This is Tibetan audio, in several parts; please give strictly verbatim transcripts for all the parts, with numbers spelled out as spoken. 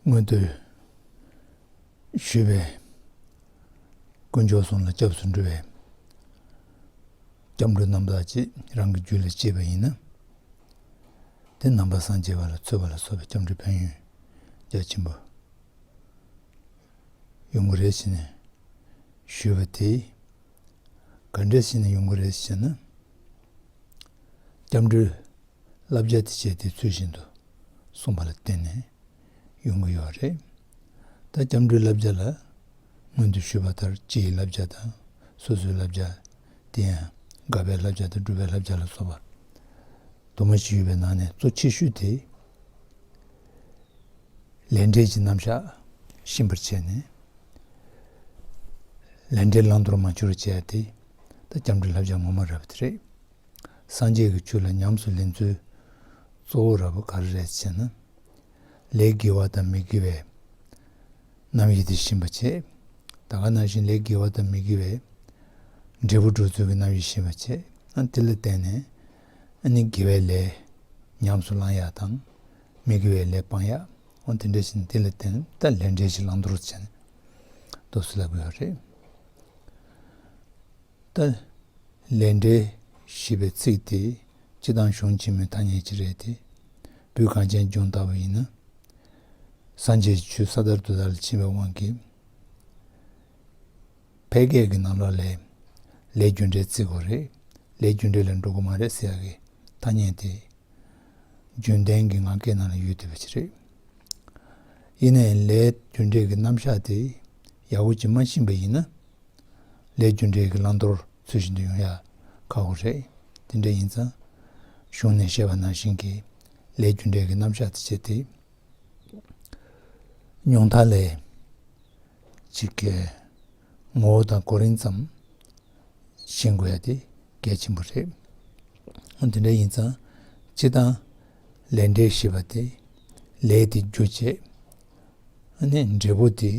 སྔོན་དུ་ཞུས་པའི་དཀོན་མཆོག་གསུམ་ལ་སྐྱབས་སུ་འགྲོ་བའི་སྐྱབས་འགྲོ་རྣམ་དག་ཅིག་རང་གི་རྒྱུད་ལ་སྐྱེས་པ་ཡིན་ན། དེ་ནང་པ་སངས་རྒྱས་པ་ལ་འཚོལ་བ་ལ་སོགས་པའི་སྐྱབས་འགྲོའི་ཕན་ཡོན་རྒྱ་ཆེན་པོ་ཡོང་གི་རེད་ཟེར་ནས་ཞུས་པ་དེ། ག་འདྲས་ཟེར་ནས་ཡོང་གི་རེད་ཟེར་ན། སྐྱབས་འགྲོའི་བསླབ་བྱ་དེ་བྱས་ཏེ་ཚུལ་བཞིན་དུ་སྲུང་བ་ལ་བརྟེན་ནས་ཡོང་གི་ཡོད་རེད། ད་སྐྱབས་འགྲོའི་བསླབ་བྱ་ལ་སྔོན་དུ་ཞུས་པ་ལྟར་སྤྱི་ཡི་བསླབ་བྱ་དང་སོ་སོའི་བསླབ་བྱ། དེ་ཡང་དགག་པའི་བསླབ་བྱ་དང་སྒྲུབ་པའི་བསླབ་བྱ་ལ་སོགས་པ་དུ་མ་ཞིག་ཡོད་པའི་ནང་ནས་གཙོ་ཆེ་ཤོས་དེ། ལས་འབྲས་ཀྱི་རྣམ་གཞག་ཤེས་པར་བྱས་ནས། ལས་འབྲས་བླང་དོར་མ་འགྱུར་བར་བྱས་ཏེ། ད་སྐྱབས་འགྲོའི་བསླབ་བྱ་ངོ་མ་རབ་དེ་རེད། སངས་རྒྱས་ཀྱི་ཆོས་ལ་ཉམས་སུ་ལེན་ཚུལ་གཙོ་བོ་ར་བ་ག་རེ་རེད་ཟེར་ན། ལས་དགེ་བ་དང་མི་དགེ་བའི་རྣམ་དབྱེ་དེ་ཤེས་པ་བྱས། ད་ག་ནང་བཞིན་ལས་དགེ་བ་དང་མི་དགེ་བའི་འབྲས་བུ་སྒྲུབ་ཚུལ་གྱི་རྣམ་དབྱེ་ཤེས་པ་བྱས། ཨ་དེ་ལ་བརྟེན་ནས་ཨ་ནི་དགེ་བའི་ལས་ཉམས་སུ་བླང་ཡག་དང་། མི་དགེ་བའི་ལས་སྤང་ཡག་འོ་དེ་འདྲ་ཞིག་དེ་ལ་བརྟེན་ད་ལས་འབྲས་ཀྱི་བླང་དོར་བྱས་ནས་འདུག་སེ་ལབ་ཀྱི་ཡོད་རེད། ད་ལས་འབྲས་ཞེས་པའི་ཚིག་དེ་སྤྱིར་བཏང་གཞུང་ཆེན་མོའི་ཐ་སྙད་ཅིག་རེད་དེ། བོད་གངས་ཅན་ལྗོངས་ལྟ་བུ་ཡིན་ན། སངས་རྒྱས་ཀྱི་ཆོས་ས་དར་དུ་དར་ལ་ཕྱིན་པའི་དབང་གིས། ཕལ་སྐད་ཀྱི་ནང་ལོགས་ལས་ལས་རྒྱུ་འབྲས་བརྩི་དགོས་རེད། ལས་རྒྱུ་འབྲས་ལ་འགྲོ་གི་མ་རེད་ཟེར་ཡག་གི་ཐ་སྙད་དེ། རྒྱུན་ལྡན་གྱི་ངག་སྐད་ནང་ལ་ཡོད་བསྡད་པ་ཅིག་རེད། ཡིན་ནའི་ལས་རྒྱུ་འབྲས་ཀྱི་རྣམ་གཞག་དེ་ཡག་པོ་ཅིག་མ་ཤེས་པ་ཡིན་ན། ལས་རྒྱུ་འབྲས་ཀྱི་བླང་དོར་ཚུལ་བཞིན་དུ་ཡོང་ཡག་ཁག་པོ་རེད། དེ་འདྲ་ཡིན་ཙང་། གཞུང་ནས་བཤད་པ་ནང་བཞིན་གྱི་ལས་རྒྱུ་འབྲས་ཀྱི་རྣམ་གཞག་དེ་བྱས་ཏེ། ཉུང་མཐའ་ལས་གཅིག་གི་ངོ་བོ་དང་གོ་རིམ་ཙམ་ཤེས་དགོས་ཡ་དེ་གལ་ཆེན་པོ་རེད། འོ་དེ་འདྲ་ཡིན་ཙང་། སྤྱིར་བཏང་ལས་འབྲས་ཞེས་པ་དེ་ལས་དེ་རྒྱུ་བྱས། ཨ་ནི་འབྲས་བུ་དེ་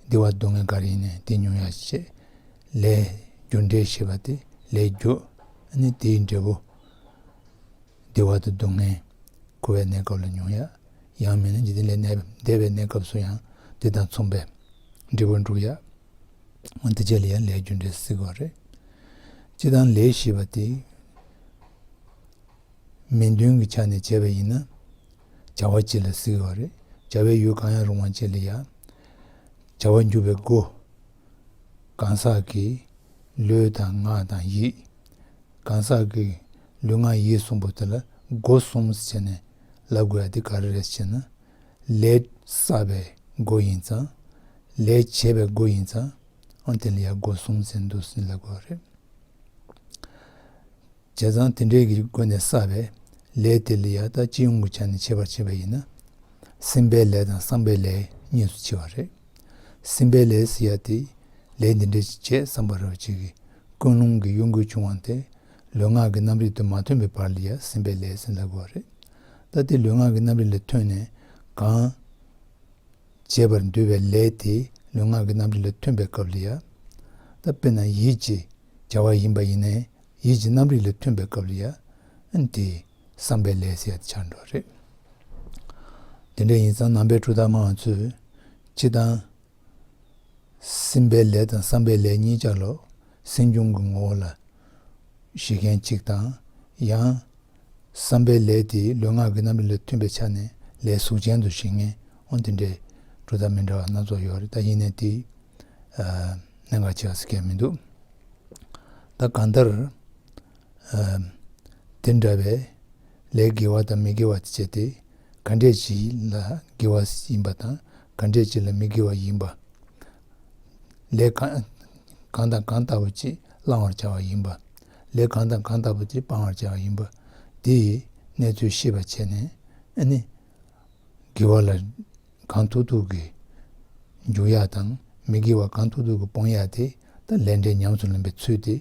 བདེ་བ་སྡུག་བསྔལ་ག་རེ་ཡིན་ནའི་དེ་མྱོང་ཡ་བྱས། ལས་རྒྱུ་འབྲས་ཞེས་པ་དེ་ལས་རྒྱུ། ཨ་ནི་དེའི་འབྲས་བུ། བདེ་བ་དང་སྡུག་བསྔལ། འཁོར་བའི་གནས་སྐབས་ལ་མྱོང་ཡ། ཡང་མིན་ན་འཇིག་རྟེན་ལས་གནས་འདས་པའི་གནས་སྐབས་སུ་ཡང་དེ་དང་མཚུངས་པའི་འབྲས་བུ་འགྲུབ་ཡ། འོ་དེ་བྱས་ལ་ཡང་ལས་རྒྱུ་འབྲས་ཟེར་གྱི་ཡོད་རེད། སྤྱིར་བཏང་ལས་ཞེས་པ་དེ་མིང་དོན་གྱི་ཆ་ནས་བྱས་པ་ཡིན་ན་བྱ་བ་གཅིག་ལ་ཟེར་གྱི་ཡོད་རེད། བྱ་བའི་ཡུལ་གང་ཡང་རུང་བ་གཅིག་ལ་ཡང་བྱ་བ་འཇུག་པའི་སྒོ། གང་ཟག་གི་ལུས་དང་ངག་དང་ཡིད། གང་ཟག་གི་ལུས་ངག་ཡིད་གསུམ་པོ་དེ་ལ་སྒོ་གསུམ་ཟེར་ནས་ལབ་དགོས་ཡ་དེ་ག་རེ་རེད་ཟེར་ན། ལས་བསགས་པའི་སྒོ་ཡིན་ཙང་། ལས་བྱས་པའི་སྒོ་ཡིན་ཙང་། ཨང་དེ་ལ་ཡ་སྒོ་གསུམ་ཟེར་འདུག་ཟེར་ལབ་དགོས་རེད། བྱས་ཙང་དེ་འདྲའི་གི་སྒོ་ནས་བསགས་པའི་ལས་དེ་ལ་ཡ་ད་སྤྱི་ཡོངས་ཀྱི་ཆ་ནས་ཕྱེ་བར་བྱེད་པ་ཡིན་ན། སེམས་པའི་ལས་དང་བསམ་པའི་ལས་གཉིས་སུ་ཕྱེ་བ་རེད། སེམས་པའི་ལས་ཟེར་ཡ་དེ་ལས་འདི་འདྲ་ཞིག་བྱེད་བསམ་པ་རེ་བ་ཅིག་གི་ཀུན་སློང་གི་གཡོ་འགུལ་བྱུང་བ་དེ་ལུས་ངག་གི་རྣམ་རིག་ཏུ་མ་ཐོན་པའི་བར་ལ་ཡ་སེམས་པའི་ལས་ཟེར་ལབ་དགོས་པ་རེད། ད་དེ་ལུས་ངག་གི་རྣམ་རིག་ལ་ཐོན་ནས་གང་བྱེད་པར་འདོད་པའི་ལས་དེ་ལུས་ངག་གི་རྣམ་རིག་ལ་ཐོན་པའི་སྐབས་ལ་ཡ། ད་དཔེར་ན་ཡིད་ཀྱི་བྱ་བ་ཡིན་པ་ཡིན་ནའི་ཡིད་ཀྱི་རྣམ་རིག་ལ་ཐོན་པའི་སྐབས་ལ་ཡ། ཨ་ནི་དེ་བསམ་པའི་ལས་ཟེར་ཡ་དེ་ཆགས་འགྲོ་བ་རེད། དེ་འདྲ་ཡིན་ཙང་ནང་པའི་གྲུབ་མཐའ་སྨྲ་བ་ཚོས་སྤྱིར་བཏང་སེམས་པའི་ལས་དང་བསམ་པའི་ལས་གཉིས་ཆ་ལ་སེམས་བྱུང་གི་ངོ་བོ་ལ་བཞེད་མཁན་གཅིག་དང་། ཡང་བསམ་པའི་ལས་དེ་ལུས་ངག་གི་རྣམ་རིག་ལ་ཐོན་པའི་ཆ་ནས་ལས་གཟུགས་ཅན་དུ་བཞེད་མཁན་འོ་དེ་འདྲའི་གྲུབ་མཐའ་མི་འདྲ་བ་སྣ་ཚོགས་ཡོད་རེད། ད་ཡིན་ནའི་དེ་ཨ་གནད་འགག་ཆེ་བ་ཟེར་མཁན་མི་འདུག་ད་གང་ལྟར་ཨ་དེ་འདྲ་བའི་ལས་དགེ་བ་དང་མི་དགེ་བ་དེ་བྱས་ཏེ་ག་འདྲས་ཅིག་ལ་དགེ་བ་ཡིན་པ་དང་ག་འདྲས་ཅིག་ལ་མི་དགེ་བ་ཡིན་པ། ལས་གང་གང་དང་གང་ལྟ་བུ་ཅིག་བླང་བར་བྱ་བ་ཡིན་པ། ལས་གང་དང་གང་ལྟ་བུ་ཅིག་སྤང་བར་བྱ་བ་ཡིན་པ། དེ་ཡི་གནས་ཚུལ་ཤེས་པར་བྱས་ནས་ཨ་ནི་དགེ་བ་ལ་གང་ཐུབ་ཐུབ་ཀྱིས་འཇུག་ཡག་དང་མི་དགེ་བ་གང་ཐུབ་ཐུབ་ཀྱིས་སྤོང་ཡག་དེ་ད་ལས་འབྲས་ཉམས་སུ་ལེན་པའི་ཚུལ་དེ།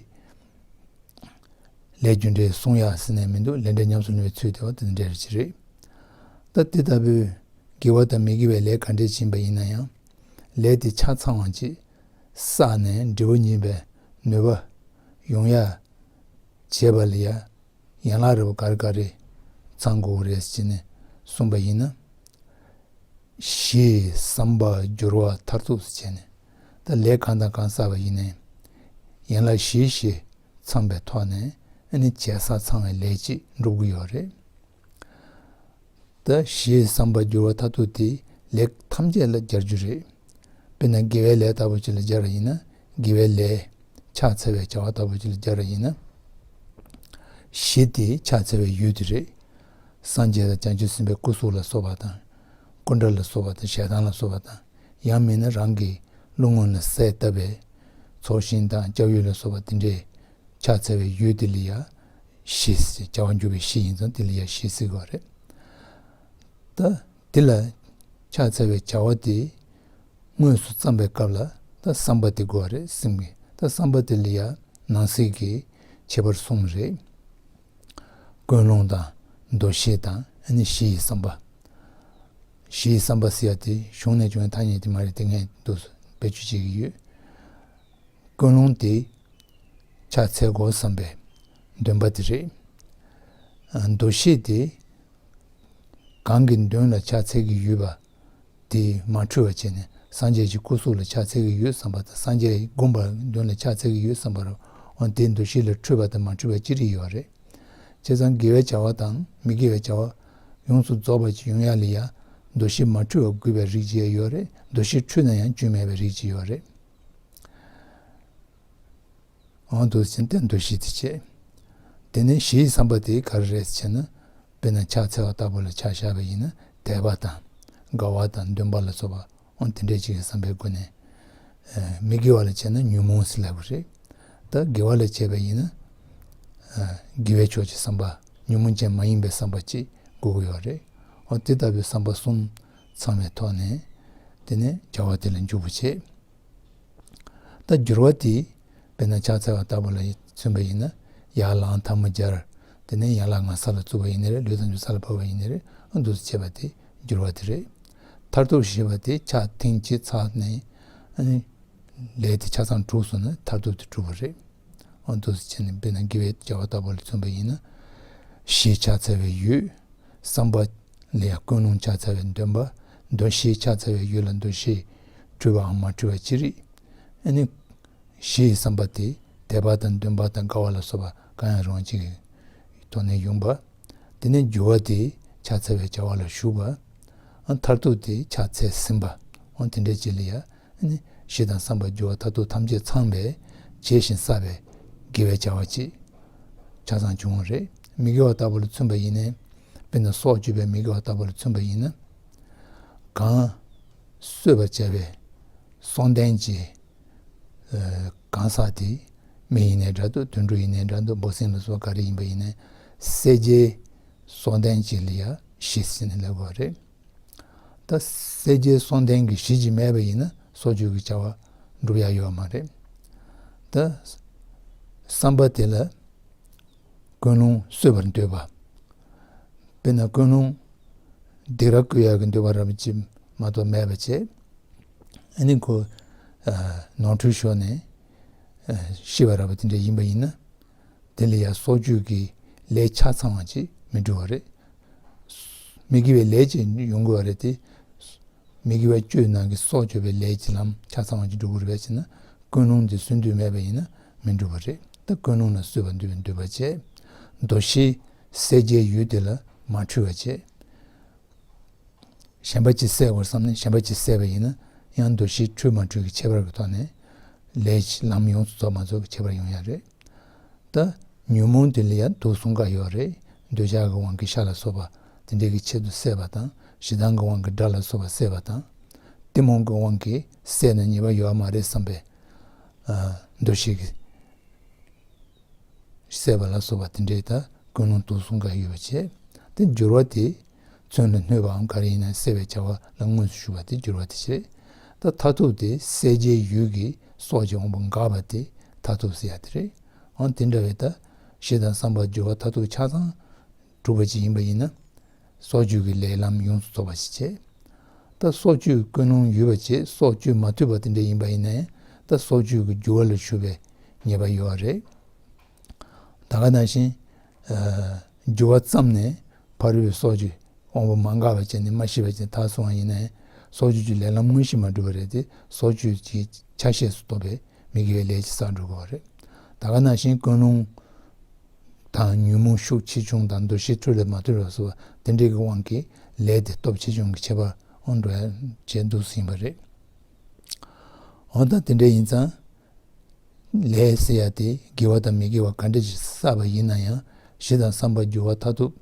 ལས་རྒྱུ་འབྲས་སྲུང་ཡག་ཟེར་ནས་མི་འདུག་ལས་འབྲས་ཉམས་སུ་ལེན་པའི་ཚུལ་དེ་བ་དེ་འདྲ་ཅིག་རེད། ད་དེ་ལྟ་བུའི་དགེ་བ་དང་མི་དགེ་བའི་ལས་ག་འདྲས་ཕྱིན་པ་ཡིན་ན་ཡང་། ལས་དེ་ཆ་ཚང་བ་ཅིག་བསགས་ནས་འབྲས་བུ་སྙེག་པའི་ནུས་པ་ཡོང་ཡག་བྱེད་པ་ལ་ཡ་ཡན་ལག་རིལ་པོ་ག་རེ་ག་རེ་ཚང་དགོས་རེད་ཟེར་ནས་གསུངས་པ་ཡིན་ན། གཞི་བསམ་པ་འགྱུར་བ་མཐར་ཐུག་ཟེར་བྱས་ནས། ད་ལས་གང་དང་གང་བསགས་པ་ཡིན་ནའི་ཡན་ལག་བཞི་བཞི་ཚང་བའི་ཐོག་ནས་ཨ་ནི་བྱས་བསགས་ཚང་བའི་ལས་ཅིག་འགྲུབ་ཀྱི་ཡོད་རེད། ད་གཞི་བསམ་པ་འགྱུར་བ་མཐར་ཐུག་དེ་ལས་ཐམས་ཅད་ལ་སྦྱར་རྒྱུ་རེད། དཔེར་ན་དགེ་བའི་ལས་ལྟ་བུ་ཅིག་ལ་སྦྱར་བ་ཡིན་ན། དགེ་བའི་ལས་ཕྱག་འཚལ་བའི་བྱ་བ་ལྟ་བུ་ཅིག་ལ་སྦྱར་བ་ཡིན་ན། གཞི་དེ་ཕྱག་འཚལ་བའི་ཡུལ་དེ་རེད། སངས་རྒྱས་དང་བྱང་ཆུབ་སེམས་དཔའི་སྐུ་གཟུགས་ལ་སོགས་པ་དང་། སྐུ་འདྲ་ལ་སོགས་པ་དང་ཞལ་ཐང་ལ་སོགས་པ་དང་། ཡང་མིན་ན་རང་གི་བློ་ངོ་ལ་གསལ་བཏབ་པའི་ཚོགས་ཞིང་དང་སྐྱབས་ཡུལ་ལ་སོགས་པ་དེ་འདྲའི་ཕྱག་འཚལ་བའི་ཡུལ་དེ་ལ་ཡང་གཞི་ཟེར། བྱ་བ་འགྱུར་བའི་གཞི་ཡིན་ཙང་དེ་ལ་ཡང་གཞི་ཟེར་དགོས་རེད། ད་དེ་ལ་ཕྱག་འཚལ་བའི་བྱ་བ་དེ་དངོས་སུ་བརྩམས་པའི་སྐབས་ལ་ད་བསམ་པ་དེ་དགོས་རེད། སེམས་ཀྱི་ད་བསམ་པ་དེ་ལ་ཡང་ནང་གསེས་ཀྱི་ཁྱད་པར་གསུམ་རེད། ཀུན་སློང་དང་། འདུ་ཤེས་དང་། ཨ་ནི་གཞི་ཡི་བསམ་པ། གཞི་ཡི་བསམ་པ་ཟེར་ཡ་དེ་གཞུང་ནས་བྱུང་བའི་ཐ་སྙད་དེ་མ་རེད་དེ། ངས་འདུག་བེད་སྤྱོད་བྱེད་ཀྱི་ཡོད། ཀུན་སློང་དེ་ཕྱག་འཚལ་དགོས་བསམ་པའི་འདུན་པ་དེ་རེད། ཨ། འདུ་ཤེས་དེ་གང་གི་མདུན་ལ་ཕྱག་འཚལ་གྱི་ཡོད་པ་དེ་མ་འཁྲུལ་བ་བྱས་ནས། སངས་རྒྱས་ཀྱི་སྐུ་གཟུགས་ལ་ཕྱག་འཚལ་གྱི་ཡོད་བསམ་པ་དང་། སངས་རྒྱས་དགོངས་པ་མདུན་ལ་ཕྱག་འཚལ་གྱི་ཡོད་བསམ་པ་རེད། འོ་དེ་འདུ་ཤེས་ལ་འཁྲུལ་པ་དང་མ་འཁྲུལ་བ་ཅི་རིགས་ཡོད་རེད། བྱས་ཙང་དགེ་བའི་བྱ་བ་དང་མི་དགེ་བའི་བྱ་བ་ཡོངས་སུ་རྫོགས་པ་ཅིག་ཡོང་ཡ་ལ་ཡང་འདུ་ཤེས་མ་འཁྲུལ་བ་དགོས་པའི་རིགས་ཅིག་ཡོད་རེད། འདུ་ཤེས་འཁྲུལ་ན་ཡང་སྐྱོན་མེད་པའི་རིགས་ཅིག་ཡོད་རེད། འོ་འདུག་ཟེར་ཏེ་འདུ་ཤེས་དེ་བྱས། དེ་ནས་གཞི་ཡི་བསམ་པ་དེ་ག་རེ་རེད་ཟེར་ན། དཔེར་ན་ཕྱག་འཚལ་བ་ལྟ་བུ་ལ་ཆ་བཞག་པ་ཡིན་ན། དད་པ་དང་དགའ་བ་དང་འདུན་པ་ལ་སོགས་པ། འོ་དེ་འདྲའི་ཅིག་གི་བསམ་པའི་སྒོ་ནས། ཨ། མི་དགེ་བ་ལ་བྱས་ན་ཉོན་མོངས་ཟེར་ལབ་ཀྱི་རེད། ད་དགེ་བ་ལ་བྱས་པ་ཡིན་ན། ཨ། དགེ་བའི་ཕྱོགས་ཀྱི་བསམ་པ། ཉོན་མོངས་ཅན་མ་ཡིན་པའི་བསམ་པ་ཅིག་དགོས་ཀྱི་ཡོད་རེད། འོ་དེ་ལྟ་བུའི་བསམ་པ་གསུམ་ཚང་བའི་ཐོག་ནས། དེ་ནས་བྱ་བ་དེ་ལ་འཇུག་པ་བྱེད། ད་འགྱུར་བ་དེ། དཔེར་ན་ཕྱག་འཚལ་བ་ལྟ་བུ་ལ་མཚོན་པ་ཡིན་ན། ཡར་ལངས་ཐལ་མོ་སྦྱར། དེ་ནས་ཡན་ལག་ལྔ་ས་ལ་བཙུགས་པ་ཡིན་ནའི་རེད། ལུས་དང་ལྕེ་ས་ལ་ཕབ་པ་ཡིན་ནའི་རེད། ཨ། འདུག་སེ་བྱེད་པ་དེ་འགྱུར་བ་དེ་རེད། མཐར་ཐུག་ཞེས་པ་དེ་ཕྱག་ཐེངས་གཅིག་འཚལ་ནས། ཨ་ནི་ལས་དེ་ཆ་ཚང་གྲུབ་སོང་ན་མཐར་ཐུག་དེ་གྲུབ་པ་རེད། ཨ། འདུག་སེ་བྱས་ནས། དཔེར་ན་དགེ་བའི་བྱ་བ་ལྟ་བུ་ལ་མཚོན་པ་ཡིན་ན། གཞི་ཕྱག་འཚལ་བའི་ཡུལ། བསམ་པ་ལ་ཡང་ཀུན་སློང་ཕྱག་འཚལ་བའི་འདུན་པ། འདུ་ཤེས་ཕྱག་འཚལ་བའི་ཡུལ་ལ་འདུ་ཤེས་འཁྲུལ་བའམ་མ་འཁྲུལ་བ་ཅི་རིགས། ཨ་ནི་གཞི་ཡི་བསམ་པ་དེ་དད་པ་དང་འདུན་པ་དང་དགའ་བ་ལ་སོགས་པ་གང་ཡང་རུང་བ་ཅིག་གི་ཐོག་ནས་ཡོང་བ། དེ་ནས་འགྱུར་བ་དེ་ཕྱག་འཚལ་བའི་བྱ་བ་ལ་ཞུགས་པ། ཨ། མཐར་ཐུག་དེ་ཕྱག་འཚལ་ཟིན་པ། འོ་དེ་འདྲའི་ཅིག་ལ་ཡང་། ཨ་ནི་གཞི་དང་བསམ་པ་འགྱུར་བ་མཐར་ཐུག་ཐམས་ཅད་ཚང་བའི་བྱས་ཤིང་བསགས་པའི་དགེ་བའི་བྱ་བ་ཅིག་ཆ་ཚང་བྱུང་བ་རེད། མི་དགེ་བ་ལྟ་བུ་ལ་མཚོན་པ་ཡིན་ནའི། དཔེར་ན་སྲོག་གཅོད་པའི་མི་དགེ་བ་ལྟ་བུ་ལ་མཚོན་པ་ཡིན་ན། གང་གསོད་པར་བྱ་བའི་སྲོག་ལྡན་གྱི། ཨ། གང་ཟག་དེ་མི་ཡིན་ནའི་འདྲ་འདུག་དུད་འགྲོ་ཡིན་ནའི་འདྲ་འདུག་འབུ་སྲིན་ལ་སོགས་ག་རེ་ཡིན་པ་ཡིན་ནའི། བསད་བྱའི་སྲོག་ལྡན་ཅིག་ལ་ཡང་གཞི་ཟེར་ནས་ལབ་དགོས་རེད། ད་བསད་བྱའི་སྲོག་ལྡན་གྱི་གཞི་ཅིག་མེད་པ་ཡིན་ན་སྲོག་གཅོད་ཀྱི་བྱ་བ་འགྲུབ་ཡ་ཡོད་མ་རེད། ད་བསམ་པ་དེ་ལ་ཀུན་སློང་གསོད་པར་འདོད་པ། དཔེར་ན་ཀུན་སློང་སྡིག་ར་བསྐུལ་ཡག་གི་འདོད་པ་འདྲ་པོ་ཅིག་མ་གཏོགས་མེད་པ་བྱས། ཨ་ནི་ཁོ། ཨ། ནོར་འཁྲུལ་ཤོར་ནས། ཨ། ཤི་བ་འདྲ་པོ་དེ་འདྲ་ཡིན་པ་ཡིན་ན། དེ་ལ་ཡང་སྲོག་གཅོད་ཀྱི་ལས་ཆ་ཚང་བ་ཅིག་མི་འགྲུབ་པ་རེད། མི་དགེ་བའི་ལས་ཅིག་ཡོང་དགོས་པ་རེད་དེ། མི་དགེ་བ་བཅུའི་ནང་གི་སྲོག་གཅོད་པའི་ལས་ཀྱི་ལམ་ཆ་ཚང་བ་ཅིག་འགྲུབ་དགོས་རེད་པས་ཟེར་ན། ཀུན་སློང་དེ་སོན་དུས་མེད་པ་ཡིན་ན་མི་འགྲུབ་པ་རེད། ད་ཀུན་སློང་ལ་གསོད་པར་འདོད་པའི་འདོད་པ་བྱས། འདུ་ཤེས་བསད་བྱའི་ཡུལ་དེ་ལ་མ་འཁྲུལ་བ་བྱས། གཞན་པ་ཅིག་བསད་དགོས་བསམ་ནས་གཞན་པ་ཅིག་བསད་པ་ཡིན་ན། ཡང་འདུ་ཤེས་འཁྲུལ་མ་འཁྲུལ་གྱི་ཁྱད་པར་གྱི་ཐོག་ནས་ལས་ཀྱི་ལམ་ཡོངས་སུ་རྫོགས་མ་རྫོགས་ཀྱི་ཁྱད་པར་ཡོང་ཡ་རེད། ད་ཉོན་མོངས་དེ་ལ་ཡང་དུག་གསུམ་ཀ་ཡོད་རེད། འདོད་ཆགས་ཀྱི་དབང་གིས་ཤ་ལ་སོགས་པ་དེ་འདྲའི་གི་ཆེད་དུ་བསད་པ་དང་། ཞེ་སྡང་གི་དབང་གིས་དགྲ་ལ་སོགས་པ་བསད་པ་དང་། གཏི་མུག་གི་དབང་གིས་བསད་ན་ཉེས་པ་ཡོད་མ་རེད་བསམ་པའི། ཨ། འདུ་ཤེས་ཀྱིས་བསད་པ་ལ་སོགས་པ་དེ་འདྲའི་ད་ཀུན་སློང་དུག་གསུམ་ཀ་ཡོད་པ་བྱས། དེ་འགྱུར་བ་དེ་མཚོན་ལ་སྣོད་པའམ་ག་རེ་ཡིན་ན་བསད་པའི་བྱ་བ་ལ་དངོས་སུ་ཞུགས་པ་དེ་འགྱུར་བ་དེ་བྱས། ད་མཐར་ཐུག་དེ་བསད་བྱའི་ཡུལ་གྱི་སྲོག་གཅོད་དབང་པོ་འགགས་པ་དེ་མཐར་ཐུག་ཟེར་ཡ་དེ་རེད། འོ་དེ་འདྲ་བའི་ད་གཞི་དང་བསམ་པ་འགྱུར་བ་མཐར་ཐུག་ཆ་ཚང་གྲུབ་པ་ཅིག་ཡིན་པ་ཡིན་ན། སྲོག་གཅོད་ཀྱི་ལས་ལམ་ཡོངས་སུ་རྫོགས་པ་ཞིག་བྱས། ད་སྲོག་གཅོད་ཀུན་སློང་ཡོད་པ་བྱས། སྲོག་གཅོད་མ་ཐུབ་པ་དེ་འདྲ་ཡིན་པ་ཡིན་ནའི། ད་སྲོག་གཅོད་ཀྱི་རྒྱུ་བ་ལ་ཞུགས་པའི་ཉེས་པ་ཡོད་པ་རེད། ད་ག་ནང་བཞིན། ཨ། རྒྱུ་བ་བརྩམས་ནས་ཕ་རོལ་པོའི་སྲོག་གཅོད་དབང་པོ་མ་འགགས་པ་བྱས་ནས་མ་ཤི་བ་བྱས་ནས་ཐར་སོང་བ་ཡིན་ནའི། སྲོག་གཅོད་ཀྱི་ལས་ལམ་དངོས་གཞི་མ་གྲུབ་པ་རེད་དེ། སྲོག་གཅོད་ཀྱི་ཆ་ཤས་སུ་གཏོགས་པའི་མི་དགེ་བའི་ལས་ཅིག་བསགས་འགྲོ་དགོས་པ་རེད། ད་ག་ནང་བཞིན་ཀུན་སློང་དང་ཉོན་མོངས་ཤུགས་ཆེ་ཆུང་དང་འདུ་ཤེས་འཁྲུལ་ལས་མ་འཁྲུལ་ལ་སོགས་པ་དེ་འདྲའི་གི་དབང་གིས་ལས་དེ་སྟོབས་ཆེ་ཆུང་གི་ཁྱད་པར་འོང་འགྲོ་ཡ་བྱས་འདུག་ཟིན་པ་རེད། འོ་ད་དེ་འདྲ་ཡིན་ཙང་། ལས་ཟེར་ཡ་དེ་དགེ་བ་དང་མི་དགེ་བ་ག་འདྲ་ཞིག་བསགས་པ་ཡིན་ན་ཡང་། གཞི་དང་བསམ་པ་འགྱུར་བ་མཐར་ཐུག་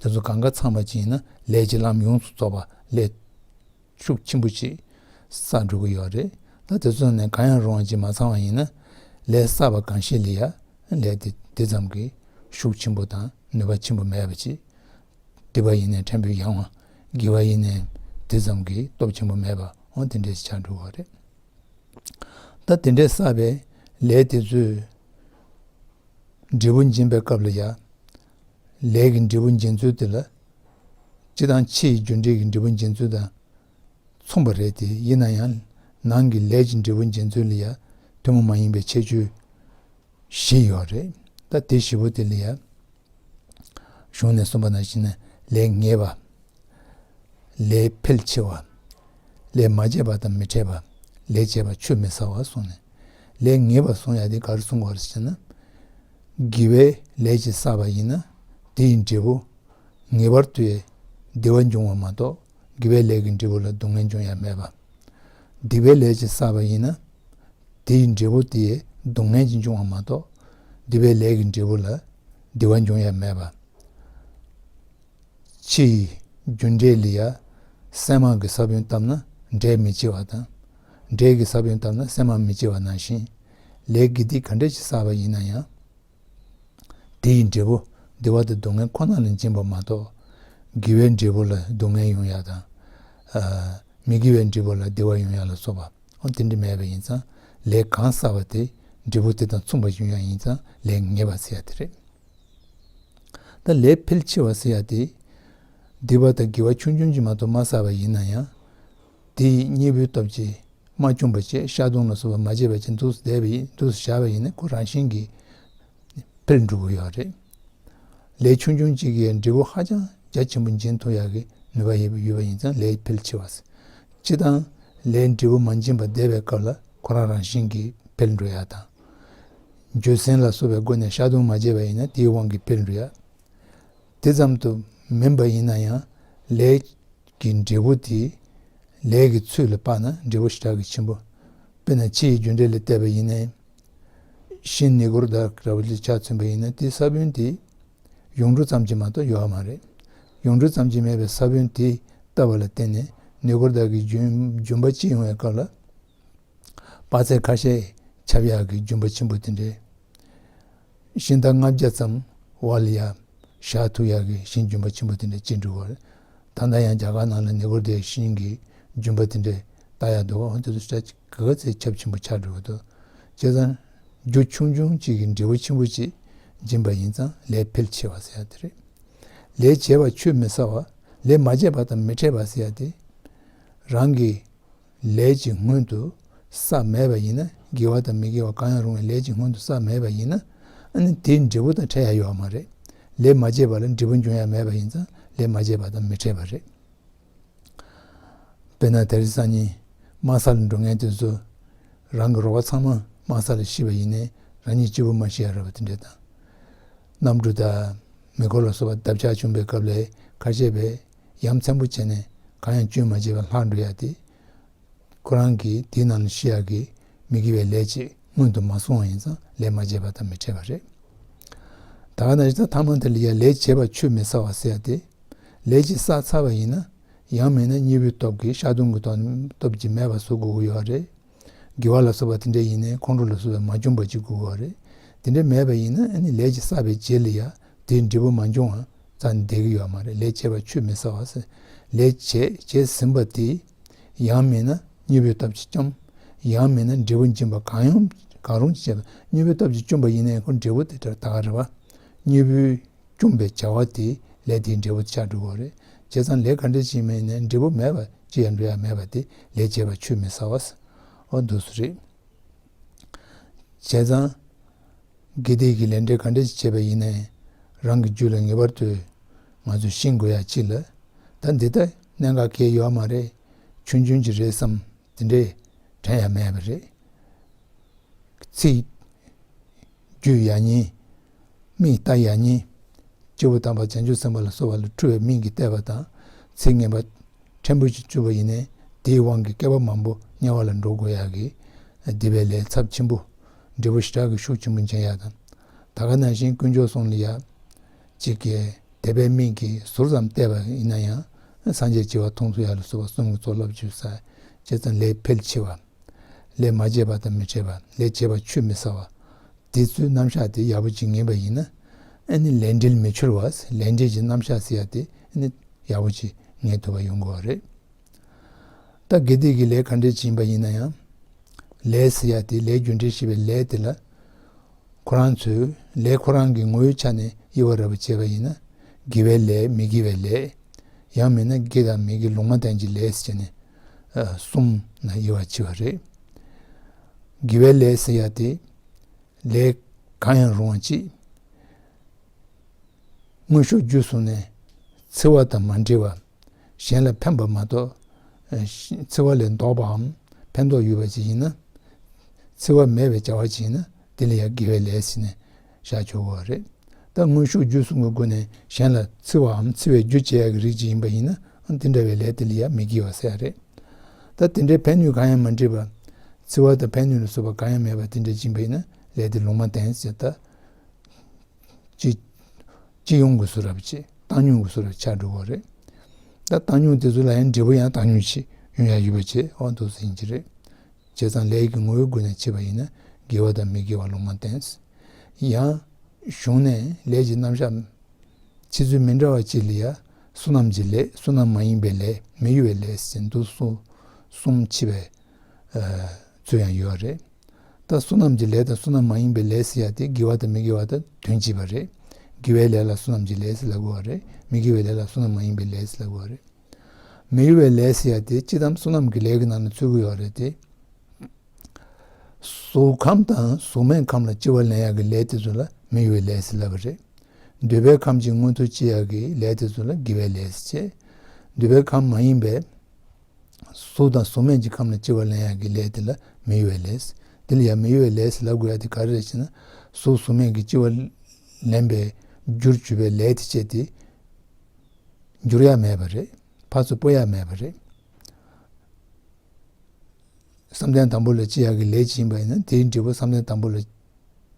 དེ་ཚོ་གང་ག་ཚང་བ་ཅིག་ཡིན་ན་ལས་ཀྱི་ལམ་ཡོངས་སུ་རྫོགས་པ་ལས་ཤུགས་ཆེན་པོ་ཅིག་བསགས་འགྲོ་གི་ཡོད་རེད། ད་དེ་ཚོ་ནས་གང་ཡང་རུང་བ་ཅིག་མ་ཚང་བ་ཡིན་ན། ལས་བསགས་པ་གང་ཤེས་ལ་ཡ་ལས་དེ་དེ་ཙམ་གྱི་ཤུགས་ཆེན་པོ་དང་ནུས་པ་ཆེན་པོ་མེད་པ་ཅིག་སྡིག་པ་ཡིན་ནའི་ཕྲན་བུ་ཡང་བ། དགེ་བ་ཡིན་ནའི་དེ་ཙམ་གྱི་སྟོབས་ཆེན་པོ་མེད་པ་འོ་དེ་འདྲས་ཆགས་འགྲོ་བ་རེད། ད་དེ་འདྲས་བསགས་པའི་ལས་དེ་ཚོས་འབྲས་བུ་འབྱིན་པའི་སྐབས་ལ་ཡ། ལས་ཀྱི་འབྲས་བུ་འབྱིན་ཚུལ་དེ་ལ། སྤྱི་དང་ཕྱི་ཡི་རྒྱུ་འབྲས་ཀྱི་འབྲས་བུ་འབྱིན་ཚུལ་དང་མཚུངས་པ་རེད་དེ། ཡིན་ན་ཡང་ནང་གི་ལས་ཀྱི་འབྲས་བུ་འབྱིན་ཚུལ་ལ་ཡ་ཐུན་མོང་མ་ཡིན་པའི་ཁྱད་ཆོས་བཞི་ཡོད་རེད། ད་དེ་བཞི་པོ་དེ་ལ་ཡ། གཞུང་ནས་གསུངས་པ་ནང་བཞིན་ནས་ལས་ངེས་པ། ལས་འཕེལ་ཆེ་བ། ལས་མ་བྱས་པ་དང་མི་འཕྲད་པ། ལས་བྱས་པ་ཆུད་མི་ཟ་བ་གསུངས་ནས། ལས་ངེས་པ་གསུང་ཡ་དེ་ག་རེ་གསུང་དགོས་རེད་ཟེར་ན། དགེ་བའི་ལས་ཅིག་བསགས་པ་ཡིན་ན་དེ་ཡི་འབྲས་བུ་ངེས་པར་དུ་བདེ་བ་འབྱུང་བ་མ་གཏོགས། དགེ་བའི་ལས་ཀྱི་འབྲས་བུ་ལ་སྡུག་བསྔལ་འབྱུང་ཡ་མེད་པ། སྡིག་པའི་ལས་ཅིག་བསགས་པ་ཡིན་ན། དེ་ཡི་འབྲས་བུ་དེ་སྡུག་བསྔལ་གྱིས་འབྱུང་བ་མ་གཏོགས། སྡིག་པའི་ལས་ཀྱི་འབྲས་བུ་ལ་བདེ་བ་འབྱུང་ཡ་མེད་པ། ཕྱི་ཡི་རྒྱུ་འབྲས་ལ་ཡ་སྲན་མ་གི་ས་བོན་བཏབ་ན་འབྲས་མི་སྐྱེ་བ་དང་། འབྲས་ཀྱི་ས་བོན་བཏབ་ན་སྲན་མ་མི་སྐྱེ་བ་ནང་བཞིན། ལས་དགེ་སྡིག་ག་འདྲ་ཞིག་བསགས་པ་ཡིན་ན་ཡང་། དེ་ཡི་འབྲས་བུ་བདེ་བ་དང་སྡུག་བསྔལ་ཁོ་ན་ལ་འབྱིན་པ་མ་གཏོགས། དགེ་བའི་འབྲས་བུ་ལ་སྡུག་བསྔལ་ཡོང་ཡ་དང་། ཨ། མི་དགེ་བའི་འབྲས་བུ་ལ་བདེ་བ་ཡོང་ཡ་ལ་སོགས་པ། འོ་དེ་འདྲ་མེད་པ་ཡིན་ཙང་ལས་གང་བསགས་པ་དེ་འབྲས་བུ་དེ་དང་མཚུངས་པ་ཡོང་ཡ་ཡིན་ཙང་ལས་ངེས་པ་ཟེར་ཡ་དེ་རེད། ད་ལས་འཕེལ་ཆེ་བ་ཟེར་ཡ་དེ། སྡིག་པ་དང་དགེ་བ་ཆུང་ཆུང་ཅིག་མ་གཏོགས་མ་བསགས་པ་ཡིན་ན་ཡང་། དེ་ཡི་གཉེན་པོའི་སྟོབས་ཀྱིས་མ་བཅོམ་པ་བཅས་བཤགས་སྡོམ་ལ་སོགས་པ་མ་བྱས་པ་བཅས་འདུག་བསྡད་པ་ཡིན། འདུག་བཞག་པ་ཡིན་ན་ཁོ་རང་བཞིན་གྱིས་འཕེལ་འགྲོ་གི་ཡོད་རེད། ལས་ཆུང་ཆུང་གཅིག་གིས་འབྲས་བུ་ཧ་ཅང་རྒྱ་ཆེན་པོ་འབྱིན་ཐུབ་ཡག་གི་ནུས་པ་ཡོད་པ་ཡིན་ཙང་ལས་འཕེལ་ཆེ་བ་ཟེར། སྤྱིར་བཏང་ལས་འབྲས་བུ་མ་འབྱིན་པར་བསྡད་པའི་སྐབས་ལ་ཁོ་རང་རང་བཞིན་གྱིས་འཕེལ་འགྲོ་ཡག་དང་། བརྗོད་སེམས་ལ་སོགས་པའི་སྒོ་ནས་བཤགས་སྡོམ་མ་བྱས་པ་ཡིན་ན་དེའི་དབང་གིས་འཕེལ་འགྲོ་ཡག་དེ་ཙམ་དུ་མིན་པ་ཡིན་ན་ཡང་ལས་ཀྱི་འབྲས་བུ་དེ་ལས་ཀྱི་ཚུལ་ལ་དཔག་ན་འབྲས་བུ་ཞེ་དྲག་གི་ཆེན་པོ། དཔེར་ན་ཕྱི་ཡི་རྒྱུ་འབྲས་ལ་བལྟས་པ་ཡིན་ན། ཤིང་ནས་སྒོར་དག་ར་བ་ལ་ཆ་མཚོན་པ་ཡིན་ན་དེའི་ས་བོན་དེ་ཡུངས་འབྲུ་ཙམ་གྱིས་མ་གཏོགས་ཡོད་མ་རེད། ཡུངས་འབྲུ་ཙམ་གྱིས་མེད་པའི་ས་བོན་དེ་བཏབ་པ་ལ་བརྟེན་ནས་ནས་སྒོར་དག་གི་ལྗོན་ལྗོན་པ་སྐྱེ་ཡོང་བའི་སྐབས་ལ། དཔག་ཚད་ཁ་ཤས་ཁྱབ་ཡག་གི་ལྗོན་པ་ཆེན་པོ་དེ་འདྲའི། ཤིང་རྟ་ལྔ་བརྒྱ་ཙམ་བ་ལ་ཡ་བཞག་ཐུབ་ཡག་གི་ཤིང་ལྗོན་པ་ཆེན་པོ་དེ་འདྲ་སྐྱེ་འགྲོ་བ་རེད། ད་ལྟ་ཡང་རྒྱ་གར་ནང་ལ་ནས་སྒོར་དེ་ཤིང་གི་ལྗོན་པ་དེ་འདྲ་ལྟ་ཡག་འདུག་འོ་དེ་ཚོ་ཞེ་དྲག་ག་ཚད་ཁྱབ་ཆེན་པོ་ཆགས་འགྲོ་གི་འདུག་བྱས་ཙང་རྒྱུ་ཆུང་ཆུང་གཅིག་གི་འབྲས་བུ་ཆེན་པོ་གཅིག་འབྱིན་པ་ཡིན་ཙང་ལས་འཕེལ་ཆེ་བ་ཟེར་ཡག་དེ་རེད། ལས་བྱས་པ་ཆུད་མི་ཟ་བ། ལས་མ་བྱས་པ་དང་མི་འཕྲད་པ་ཟེར་ཡག་དེ། རང་གི་ལས་ཀྱི་སྔོན་དུ་བསགས་མེད་པ་ཡིན་ན། དགེ་བ་དང་མི་དགེ་བ་གང་ཡང་རུང་བའི་ལས་ཀྱི་སྔོན་དུ་བསགས་མེད་པ་ཡིན་ན། ཨ་ནི་དེའི་འབྲས་བུ་དང་འཕྲད་ཡ་ཡོད་མ་རེད། ལས་མ་བྱས་པ་ལ་འབྲས་བུ་འབྱུང་ཡ་མེད་པ་ཡིན་ཙང་ལས་མ་བྱས་པ་དང་མི་འཕྲད་པ་རེད། དཔེར་ན་དེ་རིང་སང་ཉིན་དམག་ས་ལ་འགྲོ་མཁན་དེ་ཚོ་རང་གི་རོགས་པ་ཚང་མ་དམག་ས་ལ་ཤི་བ་ཡིན་ནའི་རང་ཉིད་གཅིག་པུ་མ་ཤི་ཡ་རེད་པ། དེ་འདྲ་དང་། གནམ་གྲུ་དང་མེ་འཁོར་ལ་སོགས་པ་བརྡབ་ཆག་བྱུང་བའི་སྐབས་ལ་ཁ་ཤས་པས་ཡ་མཚན་པོ་བྱས་ནས་གང་ཡང་སྐྱོན་མ་བྱས་པར་ལྷག་འགྲོ་ཡ་དེ། ཁོ་རང་གིས་དེའི་ནང་ལ་ཤི་ཡག་གི་མི་དགེ་བའི་ལས་ཅིག་སྔོན་དུ་མ་སོང་བ་ཡིན་ཙང་ལས་མ་བྱས་པ་དང་མི་འཕྲད་པ་རེད། ད་ག་ནང་བཞིན་ཐ་མ་དེ་ལ་ཡང་ལས་བྱས་པ་ཆུད་མི་ཟ་བ་ཟེར་ཡ་དེ། ལས་ཅིག་བསགས་ཚར་བ་ཡིན་ན་ཡང་མིན་ན་གཉེན་པོའི་སྟོབས་ཀྱིས་བཤགས་སྡོམ་གྱི་སྟོབས་ཀྱིས་མེད་པ་བཟོ་དགོས་ཀྱི་ཡོད་རེད། དགེ་བ་ལ་སོགས་པ་དེ་འདྲ་ཡིན་ནའི་ཁོང་ཁྲོ་ལ་སོགས་པས་མ་བཅོམ་པ་ཅིག་དགོས་ཀྱི་ཡོད་རེད། དེ་འདྲ་མེད་པ་ཡིན་ན་ཨ་ནི་ལས་ཅིག་བསགས་པའི་རྗེས་ལ་ཡང་དེའི་འབྲས་བུ་མ་འབྱུང་བ་རྩ་ནས་བསྡད་ཀྱི་ཡོད་མ་རེད། ལས་བྱས་པ་ཆུད་མི་ཟ་བ་ཟེར། ལས་བྱས་བྱས་ཟིན་པ་དེ། ཡང་མིན་ན་གཉེན་པོའི་སྟོབས་ཀྱིས་བཅོམ། ཡང་མིན་ན་འབྲས་བུ་འབྱིན་པ་གང་ཡོང་གང་རུང་བྱས་པ་གཉེན་པོའི་སྟོབས་ཀྱིས་བཅོམ་པ་ཡིན་ནའི་ཁོ་འབྲས་བུ་དེ་ལྟར་ད་ག་རེད་པ། གཉེན་པོས་བཅོམ་པའི་བྱ་བ་དེ་ལས་དེའི་འབྲས་བུ་ཆགས་འགྲོ་གི་རེད། བྱས་ཙང་ལས་ག་འདྲ་ཞིག་མིན་ནའི་འབྲས་བུ་མེད་པ་ཅི་ཡང་འགྲོ་ཡ་མེད་པ་དེ་ལས་བྱས་པ་ཆུད་མི་ཟ་བ་ཟེར། འོ་འདུག་སེ་རེད། བྱས་ཙང་། དགེ་སྡིག་གི་ལས་འབྲས་ག་འདྲ་ཞིག་བྱས་པ་ཡིན་ནའི། རང་གི་རྒྱུད་ལ་ངེས་པར་དུ་ང་ཚོས་ཤེས་དགོས་ཡ་གཅིག་ལ། ད་འདི་ལྟར་གནད་འགག་གང་ཡང་ཡོད་མ་རེད། ཆུང་ཆུང་ཅིག་རེད་བསམ་དེ་འདྲའི་དྲན་ཡ་མེད་པ་རེད། ཚིག་བརྗོད་ཡག་ཉེན། མིག་ལྟ་ཡག་ཉེན། སྐྱེས་བུ་དམ་པ་བྱང་ཆུབ་སེམས་དཔའ་ལ་སོགས་པ་ལ་འཁྲུལ་བའི་མིག་གིས་བལྟས་པ་དང་ཚིག་ངན་པ་ཕྲན་བུ་ཞིག་བཅུག་པ་ཡིན་ནའི་དེའི་དབང་གིས་བསྐལ་པ་མང་པོ་དམྱལ་བ་ལ་འགྲོ་དགོས་ཡག་གི་སྡིག་པའི་ལས་ཚབས་ཆེན་པོ་འབྲས་བུ་ཞེ་དྲག་གི་ཤུགས་ཆེན་པོ་འབྱུང་ཡག་དང་། ད་ག་ནང་བཞིན་དཀོན་མཆོག་གསུམ་ལ་ཡ་གཅིག་གིས་དད་པའི་མིག་གིས་ཟུར་ཙམ་བལྟས་པ་ཡིན་ན་ཡང་སངས་རྒྱས་བྱེ་བ་མཐོང་ཚུལ་ཡག་ལ་སོགས་པ་གསུམ་གྱི་ཚོགས་རླབས་ཆེ་ས་བྱས་ཙང་ལས་འཕེལ་ཆེ་བ། ལས་མ་བྱས་པ་དང་མི་འཕྲད་པ། ལས་བྱས་པ་ཆུད་མི་ཟ་བ། དེ་ཚོའི་རྣམ་གཞག་དེ་ཡག་པོ་ཅིག་ངེས་པ་ཡིན་ན། ཨ་ནི་ལས་འབྲས་མི་འཆོར་བ། ལས་འབྲས་ཀྱི་རྣམ་གཞག་ཟེར་ཡ་དེ་ཨ་ནི་ཡག་པོ་ཅིག་ངེས་ཐུབ་པ་ཡོང་དགོས་པ་རེད། ད་དགེ་སྡིག་གི་ལས་ག་འདྲས་ཅིག་ཡིན་པ་ཡིན་ན་ཡང་། ལས་ཟེར་ཡ་དེ་ལས་རྒྱུ་འབྲས་ཞེས་པའི་ལས་དེ་ལ། ཁོ་རང་ཚོས་ལས་ཁོ་རང་གི་ངོ་བོའི་ཆ་ནས་དབྱེ་བ་ར་བ་བྱས་པ་ཡིན་ན། དགེ་བའི་ལས། མི་དགེ་བའི་ལས། ཡང་མིན་ན་དགེ་དང་མི་དགེ་ལུང་མ་བསྟན་གྱི་ལས་ཟེར་ནས་གསུམ་ན་དབྱེ་བ་ཕྱེ་བ་རེད། དགེ་བའི་ལས་ཟེར་ཡ་དེ་ལས་གང་ཡང་རུང་བ་གཅིག་དངོས་ཤུགས་བརྒྱུད་སོང་ནས་འཚེ་བ་དང་མ་འདྲེས་པ། གཞན་ལ་ཕན་པ་མ་གཏོགས་འཚེ་བ་ལས་ལྡོག་པའམ་ཕན་ཐོགས་ཡོད་པ་ཅིག་ཡིན་ན། འཚེ་བ་མེད་པའི་བྱ་བ་ཅིག་ཡིན་ན་དེ་ལ་ཡང་དགེ་བའི་ལས་ཟེར་ནས་བཞག་ཆོག་གི་རེད། ད་དངོས་ཤུགས་བརྒྱུད་གསུམ་གྱི་སྒོ་ནས་གཞན་ལ་འཚེ་བའམ་འཚེ་བའི་རྒྱུ་བྱེད་ཡག་གི་རིགས་ཅིག་ཡིན་པ་ཡིན་ན་དེ་འདྲ་བའི་ལས་དེ་ལ་ཡང་མི་དགེ་བ་ཟེར་ཡ་རེད། ད་དེ་འདྲའི་ཕན་གནོད་གང་ཡང་མ་འདྲེས་པ། འཚེ་བ་དང་ཕན་གནོད་ལ་སོགས་པ་གང་ཡང་མེད་པ་དེ་འདྲ་ཅིག་ཡིན་པ་ཡིན་ན་ལས་དེ་ལུང་མ་བསྟན་ཟེར། ད། སྤྱི་སྤྱི་ཡོངས་ཀྱི་བཟོ་འདྲ་བྱས། བཏང་སྙོམས་ཀྱི་བཟོ་འདྲ་ཆགས་འགྲོ་གི་རེད། ད་བཏང་སྙོམས་དེ་ཚོ་ལ་ཡང་འབྲས་བུ་ཡང་བཏང་སྙོམས་བྱེད་ཡོང་ཡ་ཡོད་པ་བྱས་འོ་འདུག་སེ་ཡིན་གྱི་རེད། བྱས་ཙང་ལས་ཀྱི་ངོ་བོའི་སྒོ་ནས་ཕྱེ་བ་ཡིན་ན་དགེ་བ་དང་མི་དགེ་བ་ལུང་མ་བསྟན། ཡང་གཞུང་ནས་ལས་ཀྱི་རྣམ་གཞག་ཕྱེ་ཚུལ་མི་འདྲ་བ་ཅིག་ལ་ཡ་བསོད་ནམས་ཀྱི་ལས། བསོད་ནམས་མ་ཡིན་པའི་ལས། མི་གཡོ་བའི་ལས་ཟེར་འདུག་སེ་གསུམ་ཕྱེ་བའི་ཚུལ་ཡང་ཡོད་རེད། ད་བསོད་ནམས་ཀྱི་ལས་དང་བསོད་ནམས་མ་ཡིན་པའི་ལས་ཟེར་ཡ་དེ་དགེ་བ་དང་མི་དགེ་བ་དང་དོན་གཅིག་པ་རེད། དགེ་བའི་ལས་ལ་བསོད་ནམས་ཀྱི་ལས་ཟེར་ལབ་དགོས་པ་རེད། མི་དགེ་བའི་ལས་ལ་བསོད་ནམས་མ་ཡིན་པའི་ལས་ཟེར་ལབ་དགོས་པ་རེད། མི་གཡོ་བའི་ལས་ཟེར་ཡ་དེ་སྤྱིར་བཏང་བསོད་ནམས་ཀྱི་ལས་ཀྱི་ནང་ལ་ཚུད་ཀྱི་ཡོད་རེད་དེ། གཟུགས་ཁམས་དང་གཟུགས་མེད་ཁམས་ལ་སྐྱེ་བ་ལེན་ཡ་གི་ལས་དེ་ཚོ་ལ་མི་གཡོ་བའི་ལས་ཟེར་ལབ་པ་རེད། འདོད་པའི་ཁམས་ཀྱི་མངོན་མཐོ་སྐྱེ་ཡ་གི་ལས་དེ་ཚོ་ལ་དགེ་བའི་ལས་ཟེར་བྱས། འདོད་པའི་ཁམས་མ་ཡིན་པའི། གཟུགས་དང་གཟུགས་མེད་ཀྱི་ཁམས་ལ་སྐྱེ་བ་ལེན་ཡག་གི་ལས་དེ་ལ་མི་གཡོ་བའི་ལས། དེ་ལ་ཡང་མི་གཡོ་བའི་ལས་ལབ་དགོས་ཡག་དེ་ག་རེ་རེད་ཟེར་ན། གཟུགས་གཟུགས་མེད་ཀྱི་སྐྱེ་བ་ལེན་པའི་རྒྱུར་གྱུར་པའི་ལས་དེ་བྱས་ཏེ། འགྱུར་ཡག་མེད་པ་རེད། ཕར་ཚུར་སྤོ་ཡག་མེད་པ་རེད། བསམ་གཏན་དང་པོ་ལ་སྐྱེ་ཡག་གི་ལས་ཅིག་ཡིན་པ་ཡིན་ན་དེའི་འབྲས་བུ་བསམ་གཏན་དང་པོ་ལ་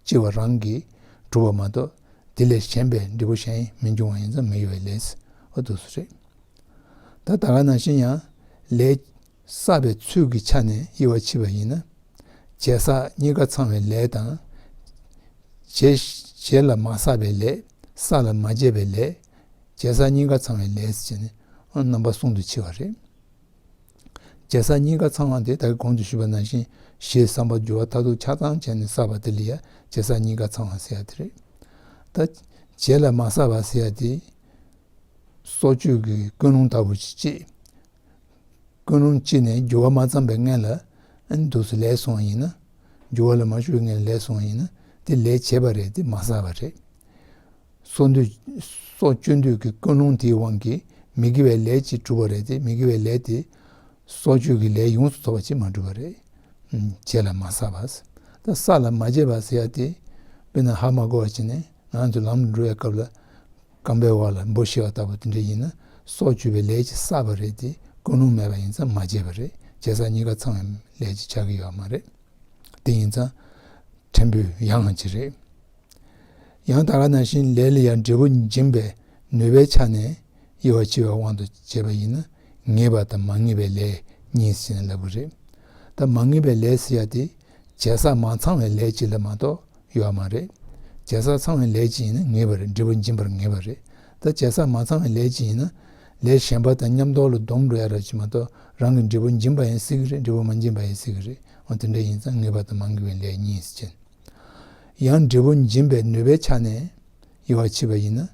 སྐྱེ་བ་རང་གིས་གྲུབ་པ་མ་གཏོགས་དེ་ལས་གཞན་པའི་འབྲས་བུ་གཞན་མི་འབྱུང་བ་ཡིན་ཙང་མི་གཡོ་བའི་ལས། འོ་འདུག་སེ་རེད། ད་ད་ག་ནང་བཞིན་ཡང་ལས་བསགས་པའི་ཚུལ་གྱི་ཆ་ནས་དབྱེ་བ་ཕྱེ་བ་ཡིན་ན། བྱས་བསགས་གཉིས་ཀ་ཚང་བའི་ལས་དང་། བྱས་བྱས་ལ་མ་བསགས་པའི་ལས། བསགས་ལ་མ་བྱས་པའི་ལས། བྱས་བསགས་གཉིས་ཀ་ཚང་བའི་ལས་ཟེར་ནས་རྣམ་པ་གསུམ་དུ་ཕྱེ་བ་རེད། བྱས་བསགས་གཉིས་ཀ་ཚང་བ་དེ་ད་གིན་གོང་དུ་ཞུས་པ་ནང་བཞིན་ཞེ་སྡང་བསམ་པ་འགྱུར་བ་མཐར་ཐུག་ཆ་ཚང་བྱས་ནས་བསགས་པ་དེ་ལ་ཡང་བྱས་བསགས་གཉིས་ཀ་ཚང་བ་ཟེར་ཡག་དེ་རེད། ད་བྱས་ལ་མ་བསགས་པ་ཟེར་ཡག་དེ། སྲོག་གཅོད་ཀྱི་ཀུན་སློང་ལྟ་བུ་ཞིག་སྐྱེས། ཀུན་སློང་སྐྱེས་ནས་འགྱུར་བ་མ་བརྩམས་པའི་སྔོན་ལ་ཨ་ནི་འདུག་སེ་ལས་སོང་བ་ཡིན་ན། འགྱུར་བ་ལ་མ་ཞུགས་པའི་སྔོན་ལ་ལས་སོང་བ་ཡིན་ན་དེ་ལས་བྱས་པ་རེད་དེ་མ་བསགས་པ་རེད། སྲོག་འདོད། སྲོག་གཅོད་འདོད་ཀྱི་ཀུན་སློང་དེའི་དབང་གིས་མི་དགེ་བའི་ལས་ཅིག་གྲུབ་པ་རེད་དེ་མི་དགེ་བའི་ལས་དེ། སྲོག་གཅོད་ཀྱི་ལས་ཡོངས་སུ་རྫོགས་པ་ཅིག་མ་གྲུབ་པ་རེད། བྱས་ལ་མ་བསགས་པ། ད་བསགས་ལ་མ་བྱས་པ་ཟེར་ཡག་དེ། དཔེར་ན་ཧ་མ་གོ་བ་བྱས་ནས་ང་ཚོ་ལམ་དུ་འགྲོ་བའི་སྐབས་ལ། རྐང་པའི་འོག་ལ་འབུ་ཤི་བ་ལྟ་བུ་དེ་འདྲ་ཡིན་ན་སྲོག་གཅོད་པའི་ལས་ཅིག་བསགས་པ་རེད་དེ་ཀུན་སློང་མེད་པ་ཡིན་ཙང་མ་བྱས་པ་རེད། བྱས་བསགས་གཉིས་ཀ་ཚང་བའི་ལས་ཅིག་ཆགས་ཀྱི་ཡོད་མ་རེད། དེ་ཡིན་ཙང་ཕྲན་བུ་ཡང་ཅིག་རེད། ཡང་ད་ག་ནང་བཞིན་ལས་ལ་ཡང་འབྲས་བུ་འབྱིན་པའི་ནུས་པའི་ཆ་ནས་དབྱེ་བ་ཕྱེ་བའི་དབང་དུ་བྱས་པ་ཡིན་ན་ངེས་པ་དང་མ་ངེས་པའི་ལས་གཉིས་ཟེར་ནས་ལབ་ཀྱི་རེད། ད་མ་ངེས་པའི་ལས་ཟེར་ཡག་དེ། བྱས་བསགས་མ་ཚང་བའི་ལས་ཅིག་ལ་མ་གཏོགས་ཡོད་མ་རེད། བྱས་བསགས་ཚང་བའི་ལས་ཅིག་ཡིན་ན་ངེས་པ་རེད། འབྲས་བུ་འབྱིན་པར་ངེས་པ་རེད། ད་བྱས་བསགས་མ་ཚང་བའི་ལས་ཅིག་ཡིན་ན། ལས་གཞན་པ་དང་མཉམ་དུ་ལ་སྡོམ་འགྲོ་ཡ་ར་ཅིག་མ་གཏོགས་རང་གི་འབྲས་བུ་འབྱིན་པ་ཡང་སྲིད་ཀྱི་རེད། འབྲས་བུ་མ་འབྱིན་པ་ཡང་སྲིད་ཀྱི་རེད། འོ་དེ་འདྲ་ཡིན་ཙང་ངེས་པ་དང་མ་ངེས་པའི་ལས་གཉིས་ཟེར་ཅན། ཡང་འབྲས་བུ་འབྱིན་པའི་ནུས་པའི་ཆ་ནས་དབྱེ་བ་ཕྱེ་བ་ཡིན་ན།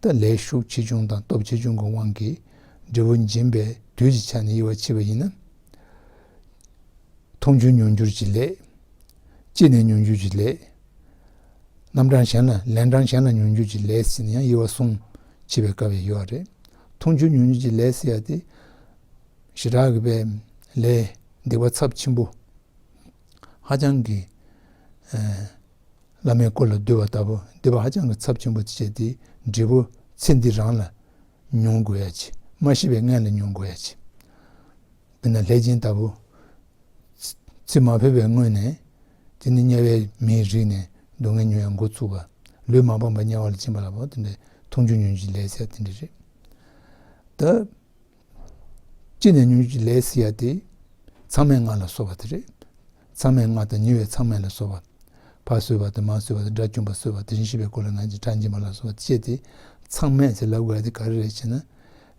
ད་ལས་ཤུགས་ཆེ་ཆུང་དང་སྟོབས་ཆེ་ཆུང་གི་དབང་གིས་འབྲས་བུ་འབྱིན་པའི་དུས་ཀྱི་ཆ་ནས་དབྱེ་བ་ཕྱེ་བ་ཡིན་ན། མཐོང་ཆོས་མྱོང་འགྱུར་གྱི་ལས། སྐྱེས་ནས་མྱོང་འགྱུར་གྱི་ལས། རྣམ་གྲངས་གཞན་ལ་ལན་གྲངས་གཞན་ལ་མྱོང་འགྱུར་གྱི་ལས་ཟེར་ནས་ཡང་དབྱེ་བ་གསུམ་ཕྱེ་བའི་སྐབས་ཡང་ཡོད་རེད། མཐོང་ཆོས་མྱོང་འགྱུར་གྱི་ལས་ཟེར་ཡ་དེ། ཞེ་དྲག་གི་པའི་ལས་སྡིག་པ་ཚབས་ཆེན་པོ། ཧ་ཅང་གི་ཨ་བླ་མའི་སྐུ་ལ་འདུད་པ་ལྟ་བུ། སྡིག་པ་ཧ་ཅང་གི་ཚབས་ཆེན་པོ་དེ་བྱས་ཏེ་འབྲས་བུ་ཚེ་འདི་རང་ལ་མྱོང་དགོས་ཡ་ཅིག་མ་ཤི་བའི་སྔོན་ལ་མྱོང་དགོས་ཡ་ཅིག་དཔེར་ན་ལྷས་བྱིན་ལྟ་བུ། ཚེ་མ་འཕོས་པའི་སྔོན་ནས་དེ་ནི་དམྱལ་བའི་མིའི་རིགས་ནས་སྡུག་བསྔལ་མྱོང་ཡ་འགོ་ཚུགས་པ། ལུས་མ་སྤངས་པར་དམྱལ་བ་ལ་ཕྱིན་པ་ལ་བབ་དེ་འདྲའི་མཐོང་ཆོས་མྱོང་བྱེད་ཀྱི་ལས་ཟེར་དེ་འདྲ་རེད། ད། ཅི་ནས་མྱོང་བྱེད་ཀྱི་ལས་ཟེར་ཡ་དེ། མཚམས་མེད་ལྔ་ལ་སོགས་པ་དེ་རེད། མཚམས་མེད་ལྔ་དང་ཉེ་བའི་མཚམས་མེད་ལ་སོགས་པ། ཕ་གསོད་པ་དང་མ་གསོད་པ་དང་དགྲ་བཅོམ་པ་གསོད་པ་དེ་བཞིན་གཤེགས་པའི་སྐུ་ལ་ངེས་ཅིང་ཁྲག་འབྱིན་པ་ལ་སོགས་པ་བྱས་ཏེ། མཚམས་མེད་ཟེར་ལབ་དགོས་ཡ་དེ་ག་རེ་རེད་ཟེར་ན།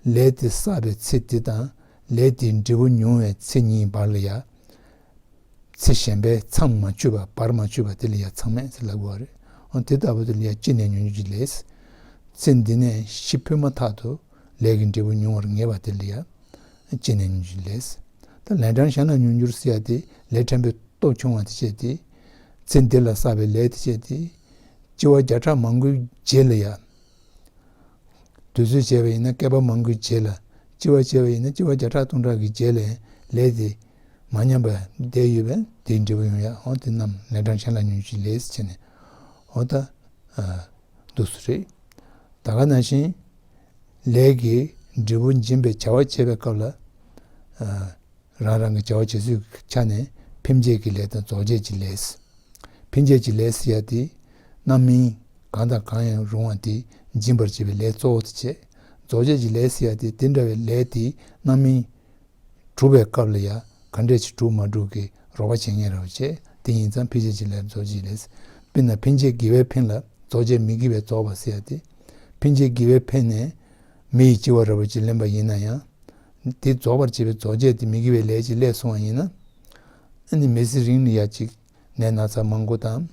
ལས་དེ་བསགས་པའི་ཚེ་དེ་དང་ལས་དེའི་འབྲས་བུ་མྱོང་བའི་ཚེ་གཉིས་བར་ལ་ཡ། ཚེ་གཞན་པའི་མཚམས་མ་ཆོད་པ་བར་མ་ཆོད་པ་དེ་ལ་ཡ་མཚམས་མེད་ཟེར་ལབ་དགོས་པ་རེད། འོ་དེ་ལྟ་བུ་དེ་ལ་ཡ་ཅི་ནས་མྱོང་བྱེད་ཀྱི་ལས། ཚེ་འདི་ནས་ཤི་འཕོས་མ་ཐག་ཏུ་ལས་ཀྱི་འབྲས་བུ་མྱོང་བར་ངེས་པ་དེ་ལ་ཡ་ཅི་ནས་མྱོང་བྱེད་ཀྱི་ལས། ད་ལན་གྲངས་གཞན་ལ་མྱོང་འགྱུར་ཟེར་ཡ་དེ་ལས་ཕྲན་བུའི་སྟོབས་ཆུང་བ་དེ་བྱས་ཏེ། ཚེ་འདི་ལ་བསགས་པའི་ལས་དེ་བྱས་ཏེ། སྐྱེ་བ་བརྒྱ་ཕྲག་མང་པོའི་རྗེས་ལ་ཡ། དུས་ཚོད་བྱས་པ་ཡིན་ན་བསྐལ་པ་མང་པོའི་རྗེས་ལ། སྐྱེ་བ་བྱས་པ་ཡིན་ན་སྐྱེ་བ་བརྒྱ་ཕྲག་སྟོང་ཕྲག་གི་རྗེས་ལ་ལས་དེ་མ་ཉམས་པར་བསྡད་ཡོད་པས་དེའི་འབྲས་བུ་ཡོང་ཡ། འོ་དེ་རྣམས་ལན་གྲངས་གཞན་ལ་མྱོང་བྱེད་ཀྱི་ལས་ཟེར་བྱས་ནས། འོ་ད། ཨ། འདུག་སེ་རེད། ད་ག་ནང་བཞིན། ལས་ཀྱི་འབྲས་བུ་འབྱིན་པའི་བྱ་བ་བྱེད་པའི་སྐབས་ལ། ཨ། རང་རང་གི་བྱ་བ་བྱེད་ཚུལ་གྱི་ཆ་ནས་ཕན་བྱེད་ཀྱི་ལས་དང་རྫོགས་བྱེད་ཀྱི་ལས། ཕན་བྱེད་ཀྱི་ལས་ཟེར་ཡ་དེ་རྣམ་སྨིན་གང་དང་གང་ཡང་རུང་བ་དེ་འབྱིན་པར་བྱེད་པའི་ལས་གཙོ་བོ་དེ་བྱས། རྫོགས་བྱེད་ཀྱི་ལས་ཟེར་ཡ་དེ་དེ་འདྲ་བའི་ལས་དེ་རྣམ་སྨིན་གྲུབ་པའི་སྐབས་ལ་ཡ་ག་འདྲས་ཅིག་གྲུབ་མ་གྲུབ་ཀྱི་རོགས་པ་བྱེད་མཁན་རེད་བ་བྱས། དེ་ཡིན་ཙང་ཕན་བྱེད་ཀྱི་ལས་རྫོགས་བྱེད་ཀྱི་ལས། དཔེར་ན་ཕན་བྱེད་དགེ་བའི་ཕན་ལ་རྫོགས་བྱེད་མི་དགེ་བའི་རྫོགས་པ་ཟེར་ཡ་དེ། ཕན་བྱེད་དགེ་བའི་ཕན་ནས་མི་ཡི་སྐྱེ་བ་རབ་རིབ་ཅིག་ལེན་པ་ཡིན་ན་ཡང་། དེ་རྫོགས་པར་བྱེད་པའི་རྫོགས་བྱེད་དེ་མི་དགེ་བའི་ལས་ཅིག་ལས་སོང་བ་ཡིན་ན། ཨ་ནི་མི་ཚེ་རིང་ལ་ཡ་ཅིག་ནད་ན་ཚ་མང་པོ་དང་།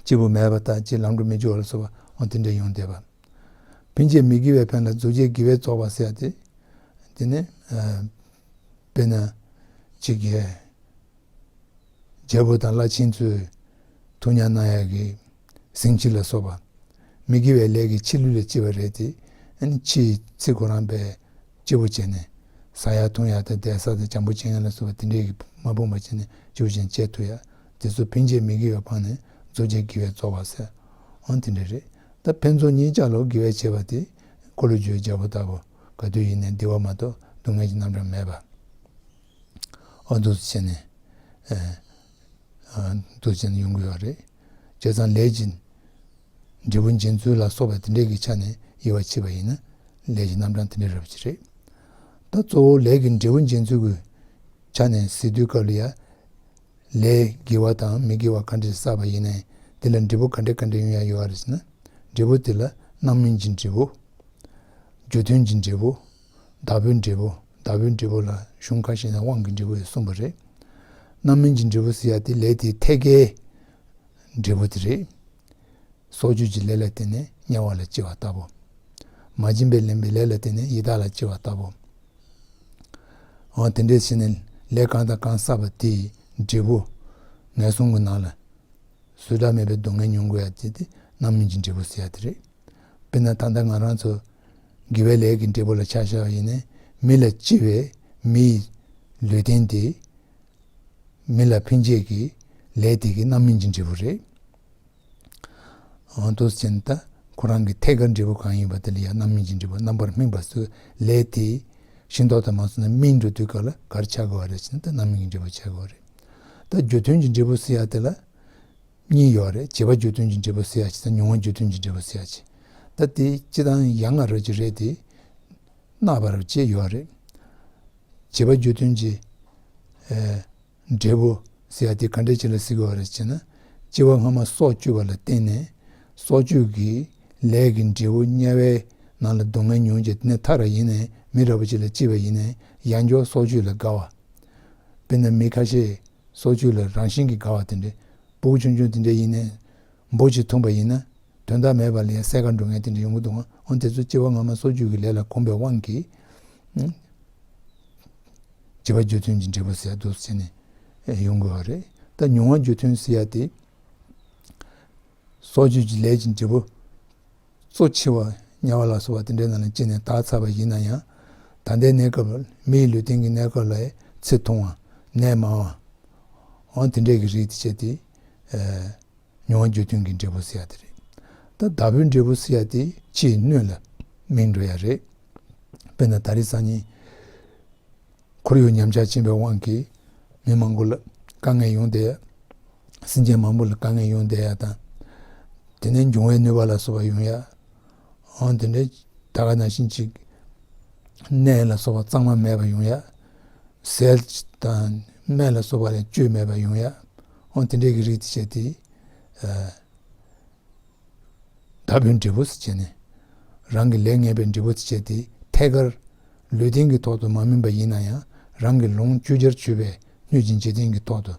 སྐྱིད་པོ་མེད་པ་དང་ཅིག་ལམ་འགྲོ་མི་འགྱུར་བ་ལ་སོགས་པ་འོ་དེ་འདྲ་ཡོང་བསྡད་པ། ཕན་བྱེད་མི་དགེ་བའི་ཕན་ལ་རྫོགས་བྱེད་དགེ་བའི་རྫོགས་པ་ཟེར་ཡ་དེ། དེ་ནི། ཨ། དཔེར་ན། ཅིག་གིས། རྒྱལ་པོ་དང་བླ་ཆེན་ཚོས་ཐུགས་མཉེས་གནང་ཡག་གི་ཟིང་ཆ་ལ་སོགས་པ། མི་དགེ་བའི་ལས་ཀྱི་ཕྱི་ལུས་ལ་སྐྱེ་བ་རེད་དེ། ཨ་ནི་ཕྱིའི་ཚེ་ཁོ་རང་པའི་སྐྱིད་པོ་བྱས་ནས། ཟ་ཡག་འཐུང་ཡག་དང་བསྡད་ས་དང་འཇམ་པོ་བྱེད་ཡག་ལ་སོགས་པ་དེ་འདྲས་ཀྱི་མ་ཕོངས་པ་བྱས་ནས་སྐྱིད་པོ་བྱས་ནས་བྱེད་ཐུབ་ཡག་དེ་ཚོ་ཕན་བྱེད་མི་དགེ་བའི་ཕན་ནས་རྫོགས་བྱེད་དགེ་བའི་རྫོགས་པ་ཟེར། འོ་དེ་འདྲས་རེད། ད་ཕན་ཚུན་གཉིས་ཆ་ལ་དགེ་བ་བྱེད་པ་དེ་འཁོར་ལོས་སྒྱུར་བའི་རྒྱལ་པོ་ལྟ་བུ་ག་དུས་ཡིན་ནའི་བདེ་བ་མ་གཏོགས་སྡུག་བསྔལ་གྱི་རྣམ་གྲངས་མེད་པ། ཨ། འདུག་སེ་བྱས་ནས། ཨ། ཨ། འདུག་སེ་བྱས་ནས་ཡོང་གི་ཡོད་རེད། བྱས་ཙང་ལས་ཀྱི་འབྲས་བུ་འབྱིན་ཚུལ་ལ་སོགས་པ་དེ་འདྲའི་གི་ཆ་ནས་དབྱེ་བ་ཕྱེ་བ་ཡིན་ན་ལས་ཀྱི་རྣམ་གྲངས་དེ་འདྲ་རབ་ཅིག་རེད། ད་གཙོ་བོ་ལས་ཀྱི་འབྲས་བུ་འབྱིན་ཚུལ་གྱི་ཆ་ནས་ཟེར་དུས་སྐབས་ལ་ཡ། ལས་དགེ་བ་དང་མི་དགེ་བ་ག་འདྲ་བསགས་པ་ཡིན་ནའི་དེ་ལ་འབྲས་བུ་ག་འདྲ་ག་འདྲ་ཡོང་ཡ་ཡོད་རེད་ཟེར་ན། འབྲས་བུ་དེ་ལ་རྣམ་སྨིན་གྱི་འབྲས་བུ། རྒྱུ་མཐུན་གྱི་འབྲས་བུ། བདག་པོའི་འབྲས་བུ། བདག་པོའི་འབྲས་བུ་ལ་གཞུང་ཁ་ཤས་ནས་དབང་གི་འབྲས་བུ་ཡང་གསུངས་པ་རེད། རྣམ་སྨིན་གྱི་འབྲས་བུ་ཟེར་ཡ་དེ་ལས་དེའི་ཐད་ཀའི་འབྲས་བུ་དེ་རེད། སྲོག་གཅོད་ཀྱི་ལས་ལ་བརྟེན་ནས་དམྱལ་བ་ལ་སྐྱེ་བ་ལྟ་བུ། མ་བྱིན་པས་ལེན་པའི་ལས་ལ་བརྟེན་ནས་ཡི་དྭགས་ལ་སྐྱེ་བ་ལྟ་བུ། འོ་དེ་འདྲས་བྱས་ནས་ལས་གང་དང་གང་བསགས་པ་དེའི་འབྲས་བུ། ངན་སོང་གི་ནང་ལ། བཟོད་བླ་མེད་པའི་སྡུག་བསྔལ་མྱོང་དགོས་ཡ་དེ་དེ་རྣམ་སྨིན་གྱི་འབྲས་བུ་ཟེར་ཡ་དེ་རེད། དཔེར་ན་ད་ལྟ་ང་རང་ཚོ་དགེ་བའི་ལས་ཀྱི་འབྲས་བུ་ལ་ཆ་བཞག་པ་ཡིན་ན་མི་ལ་སྐྱིད་པའི་མིའི་ལུས་རྟེན་དེ་མི་ལ་ཕན་བྱེད་ཀྱི་ལས་དེ་གི་རྣམ་སྨིན་གྱི་འབྲས་བུ་རེད། འོ་འདུག་སེ་བྱས་ནས་ད་ཁོ་རང་གི་ཐད་ཀར་འབྲས་བུ་གང་ཡིན་པ་དེ་ལ་ཡང་རྣམ་སྨིན་གྱི་འབྲས་བུ་རྣམ་པར་སྨིན་པ་ཟེར་ལས་དེ་ཤིན་ཏོག་ཏུ་མ་སོང་ན་སྨིན་འགྲོ་དུས་སྐབས་ལ་ག་རེ་ཆགས་དགོས་པ་རེད་ཟེར་ན་ད་རྣམ་སྨིན་གྱི་འབྲས་བུ་ཆགས་དགོས་པ་རེད། ད་རྒྱུ་མཐུན་གྱི་འབྲས་བུ་ཟེར་ཡ་དེ་ལ། གཉིས་ཡོད་རེད། བྱེད་པ་རྒྱུ་མཐུན་གྱི་འབྲས་བུ་ཟེར་ཡ་ཅིག་དང་མྱོང་བ་རྒྱུ་མཐུན་གྱི་འབྲས་བུ་ཟེར་ཡ་ཅིག་ད་དེ་སྤྱིར་བཏང་ཡང་ང་རོ་ཅིག་རེད་དེ། སྣང་བ་རོ་ཅིག་ཡོད་རེད། བྱེད་པ་རྒྱུ་མཐུན་གྱི། ཨེ། འབྲས་བུ་ཟེར་ཡ་དེ་ག་འདྲས་ཅིག་ལ་ཟེར་དགོས་པ་རེད་ཅེ་ན། སྐྱེ་བ་སྔ་མ་སྲོག་གཅོད་པ་ལ་བརྟེན་ནས། སྲོག་གཅོད་ཀྱི་ལས་ཀྱི་འབྲས་བུ་དམྱལ་བའི་ནང་ལ་སྡུག་བསྔལ་མྱོང་བྱས་དེ་ནས་ཐར་བ་ཡིན་ནའི་མི་འདྲ་བོ་ཅིག་ལ་སྐྱེས་པ་ཡིན་ནའི་ཡང་བསྐྱར་སྲོག་གཅོད་ལ་དགའ་བ། དཔེར་ན་མི་ཁ་ཤས་སྲོག་གཅོད་ལ་རང་བཞིན་གྱིས་དགའ་བ་དེ་འདྲས། སྤུ་གུ་ཆུང་ཆུང་དེ་འདྲ་ཡིན་ནའི། འབུ་ཅིག་འཐུང་པ་ཡིན་ན། དོན་དག་མེད་པ་ལ་ཡང་བསད་ག་འགྲོ་མཁན་དེ་འདྲ་ཡོང་གི་འདུག་ཨང་། འོན་ཏེ་ཚོ་སྐྱེ་བ་སྔ་མ་སྲོག་གཅོད་ཀྱི་ལས་ལ་གོམས་པའི་དབང་གིས། ཨང་། བྱེད་པ་རྒྱུ་མཐུན་གྱི་འབྲས་བུ་ཟེར་ཡ་འདུག་ཟེར་ནས་ཡོང་དགོས་པ་རེད། ད་མྱོང་བ་རྒྱུ་མཐུན་ཟེར་ཡ་དེ། སྲོག་གཅོད་ཀྱི་ལས་ཀྱི་འབྲས་བུ། གཙོ་ཆེ་བ་དམྱལ་བ་ལ་སོགས་པ་དེ་འདྲའི་ནང་ལ་སྐྱེས་ནས་དག་ཚར་བ་ཡིན་ན་ཡང་། ད་ལྟའི་གནས་སྐབས་མིའི་ལུས་རྟེན་གྱི་གནས་སྐབས་ལ་ཚེ་ཐུང་བ་ནད་མང་བ། འོ་དེ་འདྲས་ཀྱི་རིགས་དེ་བྱས་ཏེ། མྱོང་བ་རྒྱུ་མཐུན་གྱི་འབྲས་བུ་ཟེར་ཡ་དེ་རེད། ད་བདག་པོའི་འབྲས་བུ་ཟེར་ཡ་དེ་ཕྱིའི་སྣོད་ལ་སྨིན་འགྲོ་ཡ་རེད། དཔེར་ན་ད་རེས་སང་ཉིན་ཁོར་ཡུག་ཉམས་ཆག་ཕྱིན་པའི་དབང་གིས་མི་མང་པོ་ལ་དཀའ་ངལ་ཡོང་བསྡད་ཡ། སེམས་ཅན་མང་པོ་ལ་དཀའ་ངལ་ཡོང་བསྡད་ཡ་དང་། དེ་ནས་འབྱུང་བའི་ནུས་པ་ལ་སོགས་པ་ཡོང་ཡ། འོ་དེ་འདྲའི་ད་ག་ནང་བཞིན་ཅིག་ནད་ལ་སོགས་པ་གཙང་མ་མེད་པ་ཡོང་ཡ། ཟས་དང་སྨན་ལ་སོགས་པ་ལ་བཅོས་མེད་པ་ཡོང་ཡ། འོ་དེ་འདྲའི་གི་རིགས་དེ་བྱས་ཏེ། ཨ། བདག་པོའི་འབྲས་བུ་ཟེར་བྱས་ནས། རང་གི་ལས་ངན་པའི་འབྲས་བུ་ཟེར་བྱས་ཏེ་ཐད་ཀར་ལུས་རྟེན་གྱི་ཐོག་ཏུ་མ་སྨིན་པ་ཡིན་ན་ཡང་རང་གི་ལོངས་སྤྱོད་བྱར་གྱུར་པའི་སྣོད་ཀྱི་འཇིག་རྟེན་གྱི་ཐོག་ཏུ།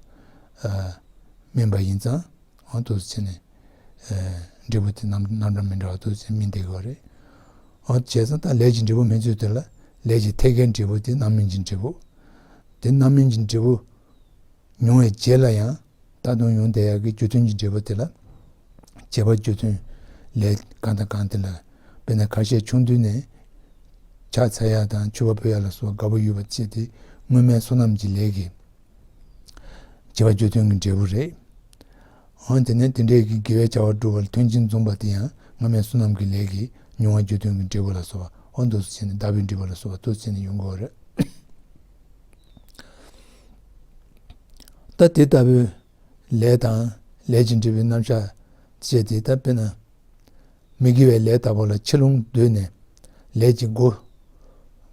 ཨ། སྨིན་པ་ཡིན་ཙང་། འོ་འདུག་སེ་བྱས་ནས། ཨ། འབྲས་བུ་དེ་རྣམ་རྣམ་གྲངས་མི་འདྲ་བ་འདུག་སེ་སྨིན་བསྡད་དགོས་རེད། འོ་བྱས་ཙང་ད་ལས་ཀྱི་འབྲས་བུ་སྨིན་ཚུལ་དེ་ལ་ལས་ཀྱི་ཐད་ཀའི་འབྲས་བུ་དེ་རྣམ་སྨིན་གྱི་འབྲས་བུ། དེ་རྣམ་སྨིན་གྱི་འབྲས་བུ། མྱོང་བའི་རྗེས་ལ་ཡང་ད་དུང་ཡོང་བསྡད་ཡག་གི་རྒྱུ་མཐུན་གྱི་འབྲས་བུ་དེ་ལ། བྱེད་པ་རྒྱུ་མཐུན་ལས་གང་དང་གང་དེ་ལ། དཔེར་ན་ཁ་ཤས་ཆུང་དུས་ནས་ཕྱག་འཚལ་ཡག་དང་མཆོད་པ་ཕུལ་ཡག་ལ་སོགས་དགའ་པོ་ཡོད་པ་བྱས་ཏེ་སྔོན་མའི་བསོད་ནམས་ཀྱི་ལས་ཀྱིས་བྱེད་པ་རྒྱུ་མཐུན་གྱི་འབྲས་བུ་རེད། འོན་ཏེ་ནས་དེ་འདྲའི་གི་དགེ་བའི་བྱ་བ་སྒྲུབ་པ་ལ་མཐུན་རྐྱེན་འཛོམས་པ་དེ་ཡང་སྔོན་མའི་བསོད་ནམས་ཀྱི་ལས་ཀྱིས་མྱོང་བ་རྒྱུ་མཐུན་གྱི་འབྲས་བུ་ལ་སོགས་པ། འོ་འདུག་སེ་བྱས་ནས་བདག་པོའི་འབྲས་བུ་ལ་སོགས་པ་འདུག་སེ་བྱས་ནས་ཡོང་གི་ཡོད་རེད། ད་དེ་ལྟ་བུའི་ལས་དང་ལས་ཀྱི་འབྲས་བུའི་རྣམ་གཞག་བྱས་ཏེ། ད་དཔེར་ན་མི་དགེ་བའི་ལས་ལྟ་བུ་ལ་ཕྱི་རླུང་བསྡུས་ནས་ལས་ཀྱི་སྒོ།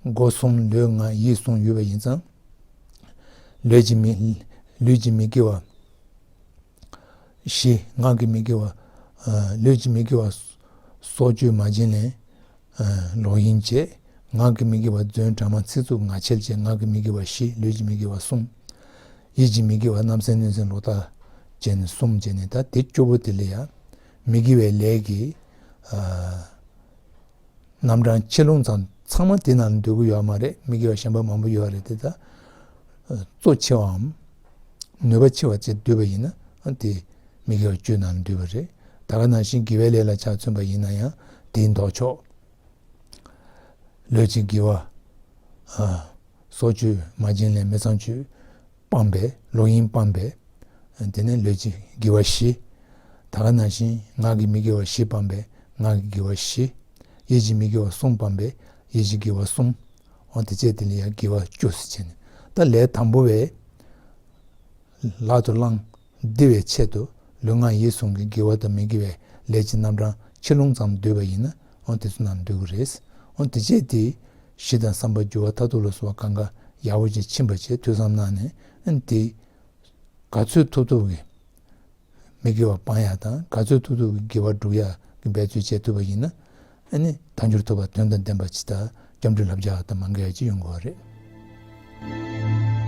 སྒོ་གསུམ་ལུས་ངག་ཡིད་གསུམ་ཡོད་པ་ཡིན་ཙང་། ལུས་ཀྱི་མི། ལུས་ཀྱི་མི་དགེ་བ་བཞི། ངག་གི་མི་དགེ་བ། ཨ། ལུས་ཀྱི་མི་དགེ་བ་སྲོག་གཅོད་མ་བྱིན་ལེན། ཨ། ལོག་གཡེམ་བཅས། ངག་གི་མི་དགེ་བ་རྫུན་དྲང་མ་ཚིག་རྩུབ་ངག་འཁྱལ་བཅས། ངག་གི་མི་དགེ་བ་བཞི། ལུས་ཀྱི་མི་དགེ་བ་གསུམ། ཡིད་ཀྱི་མི་དགེ་བ་རྣམ་གསལ་གནོད་འཚེ་ལོག་ལྟ་བཅས་ནས་གསུམ་བྱས་ནས། ད་དེ་བཅུ་པོ་དེ་ལ་ཡང་མི་དགེ་བའི་ལས་ཀྱི། ཨ། རྣམ་གྲངས་ཕྱི་རླུང་ཙམ་ཚང་མ་དེ་ནང་ལ་འདུ་གི་ཡོད་མ་རེད། མི་དགེ་བ་གཞན་པ་མང་པོ་ཡོད་རེད་དེ། ད་གཙོ་ཆེ་བའམ་ནུས་པ་ཆེ་བ་བཅས་བསྡུས་པ་ཡིན་ན་དེ་མི་དགེ་བ་བཅུའི་ནང་ལ་འདུས་པ་རེད། ད་ག་ནང་བཞིན་དགེ་བའི་ལས་ལ་ཆ་མཚོན་པ་ཡིན་ན་ཡང་དེའི་ལྡོག་ཕྱོགས། ལུས་ཀྱི་དགེ་བ། ཨ། སྲོག་གཅོད་མ་བྱིན་ལེན་མི་ཚངས་སྤྱོད་སྤངས་པས། ལོག་གཡེམ་སྤངས་པས། དེ་ནས་ལུས་ཀྱི་དགེ་བ་བཞི། ད་ག་ནང་བཞིན་ངག་གི་མི་དགེ་བ་བཞི་སྤངས་པས་ངག་གི་དགེ་བ་བཞི། ཡིད་ཀྱི་མི་དགེ་བ་གསུམ་སྤངས་པས་ཡིད་ཀྱི་དགེ་བ་གསུམ། འོ་དེ་བྱས་དེ་ལ་ཡང་དགེ་བ་བཅུ་ཟེར་བྱས་ནས། ད་ལས་དང་པོ་བས་ལག་ཏུ་བླངས། འདི་བའི་ཆེད་དུ་ལུས་ངག་ཡིད་གསུམ་གྱི་དགེ་བ་དང་མི་དགེ་བའི་ལས་ཀྱི་རྣམ་གྲངས་ཕྱི་རླུང་ཙམ་བསྡུས་པ་ཡིན་ན། འོ་དེ་ཚོ་ནང་འདུ་གི་རེད། འོ་དེ་བྱས་དེ་གཞི་དང་བསམ་པ་འགྱུར་བ་མཐར་ཐུག་ལ་སོགས་པ་གང་ག་ཡག་པོ་ཅིག་ཕྱིན་པ་བྱས་ཐོས་བསམ་གནང་ནས། ཨ་ནི་དེ་ག་ཚོད་ཐུབ་ཐུབ་ཀྱིས་མི་དགེ་བ་སྤང་ཡག་དང་ག་ཚོད་ཐུབ་ཐུབ་ཀྱིས་དགེ་བ་སྒྲུབ་ཡག་གི་འབད་རྩོལ་བྱེད་ཐུབ་པ་ཡིན་ན། ཨ་ནི་དལ་འབྱོར་ཐོབ་པ་དོན་དང་ལྡན་པ་ཅིག་དང་སྐྱབས་འགྲོའི་ལྷ་བརྒྱ་དང་མ་འགལ་བ་ཅིག་ཡོང་གི་ཡོད་རེད།